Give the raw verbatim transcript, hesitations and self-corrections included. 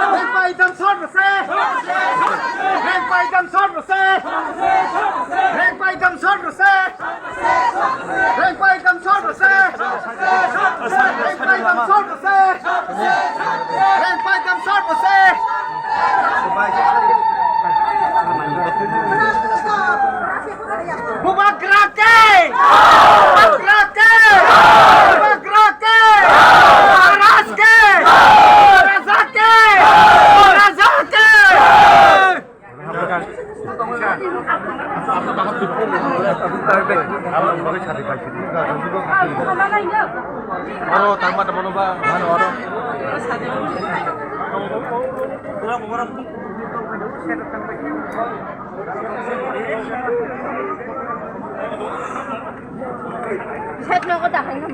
Rengpai tam sot rwse. Rengpai tam sot rwse. Rengpai tam sot rwse. Rengpai tam sot rwse. Rengpai tam sot rwse. Rengpai tam sot rwse. Bubagra ke! Bubagra ke! Bubagra ke! Maharaj ke! Raja ke! Raja ke! Aro tangma tangma ba, mano aro. Set no ko ta hai na.